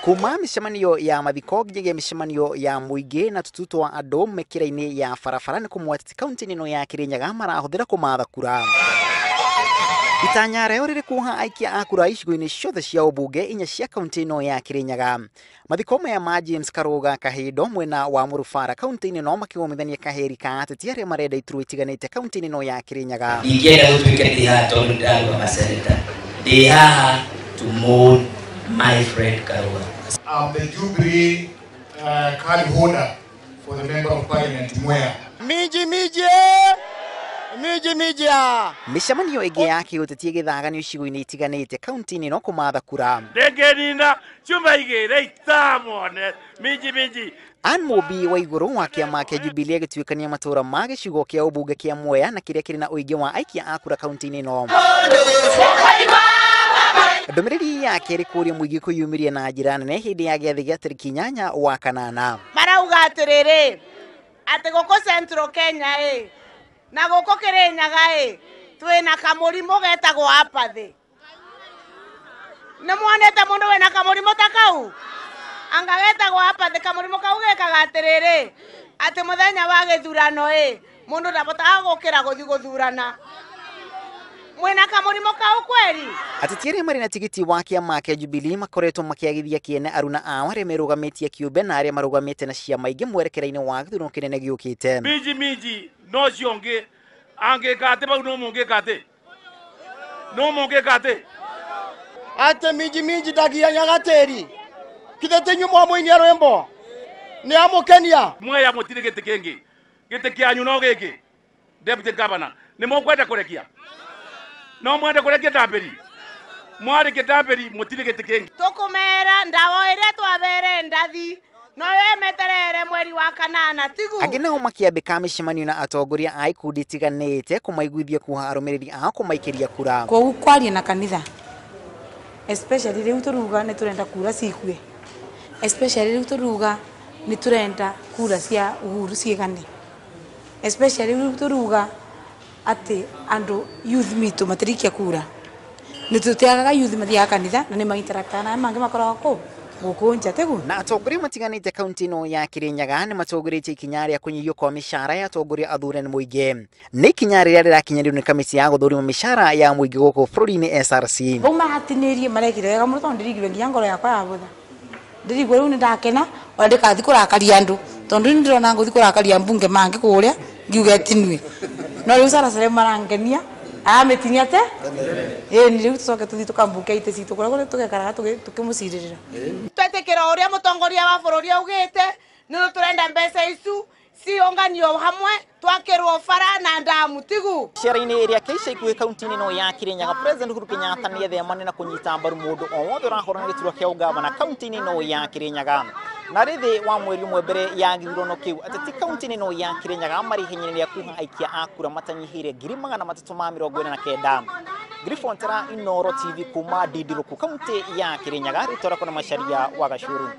Kuma micemanio ya mathiko nginyagia micemanio ya muingi na tutu twa andu mĩkĩra-inĩ ya barabara nĩ kũmwe ateti kaunti-inĩ ĩno ya Kirinyaga marahũthĩra kũmatha kura. Itanya rĩao rĩrĩ kuoha aikia a kura icigo-inĩ ciothe cia ũmbunge inya cia kaunti ĩno ya Kirinyaga. Mathiko maya ma James Karuga Kahindo mwena wa Mũrubara kaunti-inĩ ĩno makĩgomithania kaheri ka ateti arĩa marenda iturwa itiganĩte kaunti-inĩ ĩno ya Kirinyaga. Ingĩenda gũtuĩke ndĩ haha tondũ ndĩrarũgama senator, ndĩ haha to mourn my friend Karuga. I'm the Jubilee card holder for the Member of Parliament Mwea. Miji miji miji miji ya Micemanio ĩngĩ ya kĩũteti ĩgĩthaganio icigo-inĩ itiganĩte kaunti-inĩ ĩno kũmatha kura. Ndĩngĩnina ciumia igĩrĩ itamone miji miji. Ann Mũmbi wa igũrũ wa kĩama kĩa Jubilee agĩtuĩkania matũũra ma gĩcigo kĩa ũmbunge kĩa Mwea na kĩrĩa kĩrĩ na ũingĩ wa aikia a kura kaunti-inĩ ĩno. Ndũmĩrĩri yake ĩrĩ kũũria mũingĩ kwĩyumĩria na njĩra nene hĩndĩ ya gĩathĩ gĩa tarĩki 8 wa kanana. Marauga atĩrĩrĩ atĩ gũkũ Central Kenya ĩ na gũkũ Kirinyaga ĩ twĩna kamũrimũ getagwo apathy. Nĩ muonete mũndũ wĩna kamũrimũ ta kau? Anga getagwo apathy. Kamũrimũ kau gekaga atĩrĩrĩ atĩ mũthenya wa gĩthurano ĩ mũndũ ndabotaga gũkĩra gũthiĩ gũthurana. Mwena kamũrimũ kau kweri? Ateti arĩa marĩ na tigiti wa kĩama kĩa Jubilee makoretwo makĩagithia kĩene aruna ao arĩa merũgamĩtie kĩũmbe na arĩa marũgamĩte na ciama ingĩ mwerekera-inĩ wa gĩthurano kĩnene gĩũkĩte. Miji miji no cio ũngĩ angĩka atĩ bau no mũngĩka atĩ no mũngĩka atĩ ate miji miji ndagianyaga tĩri kithe tinyu mwamũinia rwĩmbo nĩ amũkenia. Mwea mũtirĩ gĩtĩ kĩngĩ, gĩtĩ kĩanyu no gĩkĩ deputy governor. Nĩ mũkwenda kũrekia? No mwende kũrekia ndambĩri? Mwarĩkia ndambĩri mũtirĩ gĩtĩ kĩngĩ. Tũkũmera ndawa ĩrĩa twabere ndathi no emeterere mweri wa kanana tigu. Angĩ nao makĩambĩka mĩcemanio na atongoria a ikundi itiganĩte kũmaiguithia kuoha arũmĩrĩri ao kũmaikĩria kura. Kwoguo kwaria na kanitha especially rĩu tũruga nĩ tũrenda kura cikue, especially rĩu tũruga nĩ tũrenda kura cia Uhuru ciĩgane, especially rĩu tũruga atĩ andũ youth mitũ matirikia kura. Nĩ tũteagaga youth mathiaga kanitha na nĩ mainteractaga na mangĩ makoragwo kũu gũkũ nja tiguo. Na atongoria matiganĩte kaunti ĩno ya Kirinyaga nĩ matongoretie ikinya rĩa kũnyihio kwa mĩcara ya atongoria athure nĩ mũingĩ. Nĩ ikinya rĩrĩa rĩrakinyanĩrio nĩ kamĩtĩ ya gũthũrima mĩcara ya mũingĩ gũkũ bũrũri-inĩ SRC. Bau mahatinĩrie marekire wega mũno tondũ ndirigire nginya ngoro yakwa yabũtha. Ndirigua rĩu nĩ ndakena ona ndĩkathi kũrakaria andũ tondũ rĩu nĩndĩrona ngũthi kũrakaria mbunge mangĩ kũrĩa ngiuge tinue. No rĩu Sarah marangenia amĩtinia te ĩni rĩu tũcoke tũthiĩ tũkambunge itĩ citũ kũrĩa kũrĩa tũgekaraga tũkĩmũcirĩrĩra. Twetĩkĩra ũrĩa mũtongoria wa bũrũri augĩte nĩ tũrenda mbeca icu ciũnganio hamwe twakĩrwo bara na ndamu tigu. Ciara-inĩ ĩrĩa kĩica ikuhĩ kaunti-inĩ ĩno ya Kirinyaga President Uhuru Kenyatta nĩethemane na kũnyita mbaru mũndũ o wothe ũrahũrana gĩturwa kĩa ũgavana kaunti-inĩ ĩno ya Kirinyaga. Na rĩthĩ wa mweri ũmwe mbere ya gĩthurano kĩu ateti kaunti-inĩ ĩno ya Kirinyaga marĩ ihenya-inĩ rĩa kuha aikia a kura matanyihĩire 349,000. Grifontera Inooro TV kuma Ndindiruku kaunti ya Kirinyaga rĩtwa rĩakwa na Macharia wa Gacuru.